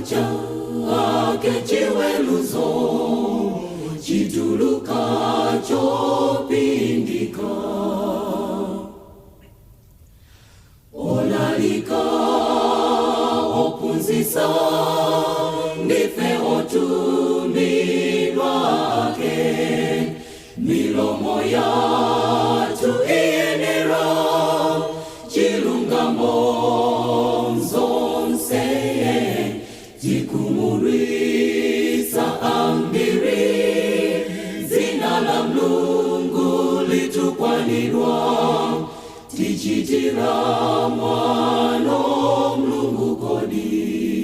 Chake chiweruzo chituluka chopindika. Olalika, ophunzitsa, ndife otumidwa ake. Milomo yathu iyenera chilungamo zonse, tikhumudwitsa ambiri, dzina la Mulungu litukwanidwa, tichitira mwa